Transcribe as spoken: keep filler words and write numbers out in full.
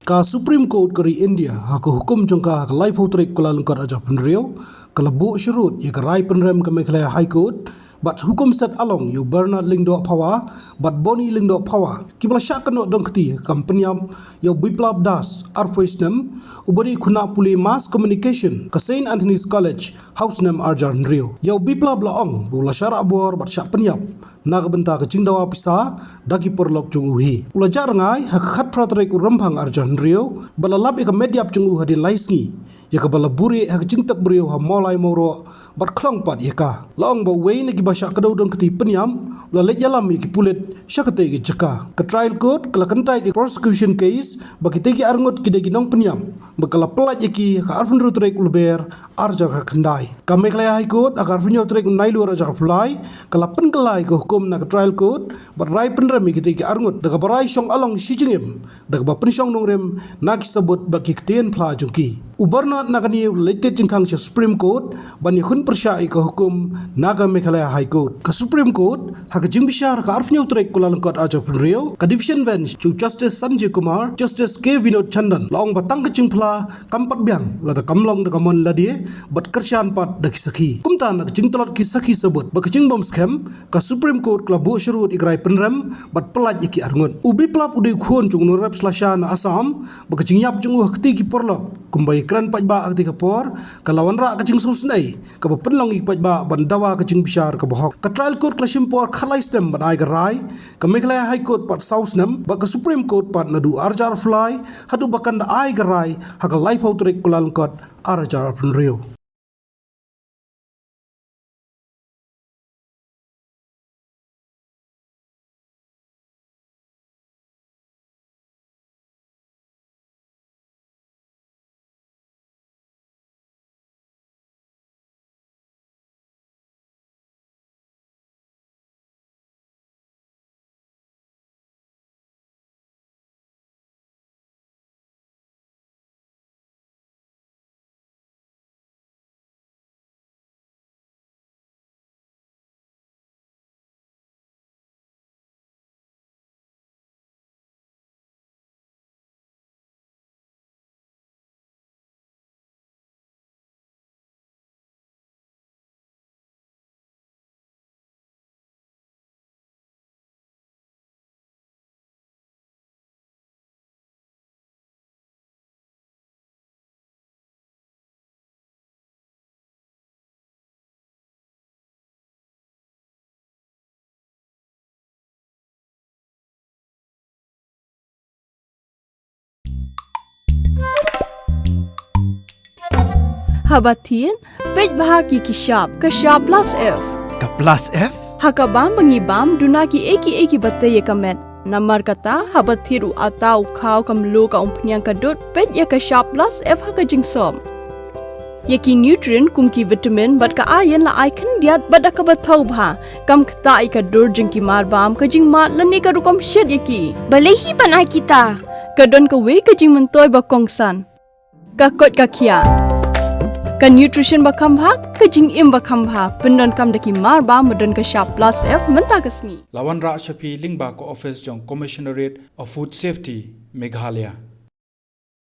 Ka Supreme Court ka ri India, ha ka hukum jong ka ha ka laiphew tarik Kyllalyngkot arhajar arphew hynriew, ka la buh sharud ïa ka rai pynrem ka Meghalaya High Court, bad hukum set along ïa u Bernard Lyngdoh Phawa bad Bonnie Lyngdoh Phawa, kiba la shah kynnoh dong kti ha ka kam pynïap ïa u Biplab Das, arphew snem, uba dei u khynnah pule Mass Communication ka Saint Anthony's College ha u snem arhajar hynriew. Ïa u Biplab la ong ba u la shah rah bor bad shah pynïap na ka bynta ka jingdawa pisa da ki paralok jong u hi. U la jah rngai ha ka khatphra tarik u Rymphang arhajar hynriew, bad la lap ïa ka met ïap jong u hadien lai sngi, ïa kaba la buhrieh ha ka jingtep briew ha Mawlai Mawroh bad khlong pat ïa ka. La ong ba uwei na kiba shah kdew dong kti pynïap u la leit ïalam ïa ki pulit sha katei ka jaka. Ka trial court ka la kyntait ïa ka prosecution case ba kitei ki arngut ki dei ki nongpynïap, bad ka la pyllait ïa ki ha ka arphew hynriew tarik u Lber arhajar khatkhyndai. Ka Meghalaya High Court ha ka arphew hynñiew tarik u Nailur arhajar arphew lai ka la pynkylla ïa ka hukum na ka trial court bad rai pynrem ïa kitei ki arngut da kaba rai shong along shi jingim da kaba pynshong nongrim na ki sabut bad ki ktien phla jong ki. U Bernard na kane u la leit tied jingkhang sha Supreme Court ban ïakhun pyrshah ïa ka hukum na ka Meghalaya High Court. Ka Supreme Court ha ka jingbishar ha ka arphew hynñiew tarik Kyllalyngkot arhajar arphew hynriew, ka division bench jong u Justice Sanjay Kumar, Justice K Vinod Chandan, la ong ba tang ka jingphla kam pat biang lada kam long da ka mon lade bad kyrshan pat da ki sakhi. Kumta na ka jingtlot ki sakhi sabut bad ka jingbymskhem, ka Supreme Court ka la buh sharud ïa ka rai pynrem bad pyllait ïa ki arngut. U Biplab u dei u khun jong u nongrep slasha na Assam, bad ka jingïap jong u ha kti ki paralok kumba ïakren paidbah ha kti ka por ka la wanrah ka jingsngewsynei kaba pynlong ïa ki paidbah ban dawa ka jingbishar kaba hok. Ka trial court ka la shim por khatlai snem ban ai ka rai, ka Meghalaya High Court pat saw snem, bad ka Supreme Court pat naduh arhajar arphew lai haduh ba kan da ai ka rai ha ka laiphew tarik Kyllalyngkot arhajar arphew hynriew. Haba thied, peit bha ki ki shap, ka shap plus F. Ka plus F? Ha ka bam ba ngi bam, duna ki ei ki ei kiba tei ïa ka met. Namar kata, haba thied u atta, u khaw, ka mluh, ka umphniang, ka dud, peit ïa ka shap plus F ha ka jingsop. Ïa ki nutrient kum ki vitamin bad ka iron la ai khyndiat bad da kaba thaw bha. Kam ktah ïa ka dur jong ki marbam, ka jingmad lane ka rukom shet ïa ki. Balei hi ban ai kita? Ka don kawei ka jingmyntoi ba kongsan. Ka koit ka khiah. Ka nutrition ba kham bha, ka jingim ba kham bha. Pyndonkam da ki marbam ba don ka shap plus F mynta ka sngi. La wanrah sha phi lyngba ka office jong Commissionerate of Food Safety, Meghalaya.